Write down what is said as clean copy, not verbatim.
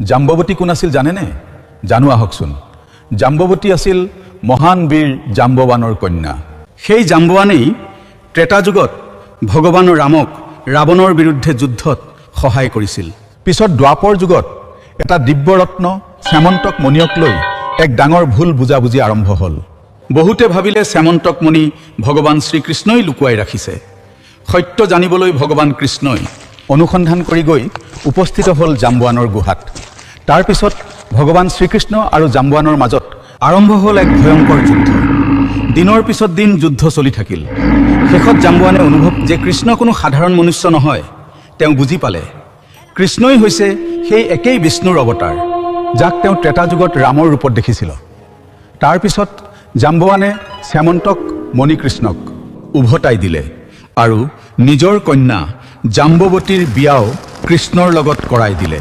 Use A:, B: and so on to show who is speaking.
A: জাম্বৱতী কোন আছিল জানেনে? জানো আহকচোন। জাম্বৱতী আছিল মহান বীৰ জাম্বৱানৰ কন্যা। সেই জাম্বৱানেই ত্ৰেতা যুগত ভগৱান ৰামক ৰাৱণৰ বিৰুদ্ধে যুদ্ধত সহায় কৰিছিল। পিছত দ্বাপৰ যুগত এটা দিব্যৰত্ন শ্যামন্তক মণিক লৈ এক ডাঙৰ ভুল বুজাবুজি আৰম্ভ হ'ল। বহুতে ভাবিলে শ্যামন্তক মণি ভগৱান শ্ৰীকৃষ্ণই লুকুৱাই ৰাখিছে। সত্য জানিবলৈ ভগৱান কৃষ্ণই অনুসন্ধান কৰি গৈ উপস্থিত হ'ল জাম্বৱানৰ গুহাত। তাৰপিছত ভগৱান শ্ৰীকৃষ্ণ আৰু জাম্বৱানৰ মাজত আৰম্ভ হ'ল এক ভয়ংকৰ যুদ্ধ। দিনৰ পিছত দিন যুদ্ধ চলি থাকিল। শেষত জাম্বৱানে অনুভৱ যে কৃষ্ণ কোনো সাধাৰণ মনুষ্য নহয়। তেওঁ বুজি পালে, কৃষ্ণই হৈছে সেই একেই বিষ্ণুৰ অৱতাৰ, যাক তেওঁ ত্ৰেতা যুগত ৰামৰ ৰূপত দেখিছিল। তাৰপিছত জাম্বৱানে শ্যামন্তক মণিকৃষ্ণক উভতাই দিলে আৰু নিজৰ কন্যা জাম্বৱতীৰ বিয়াও কৃষ্ণৰ লগত কৰাই দিলে।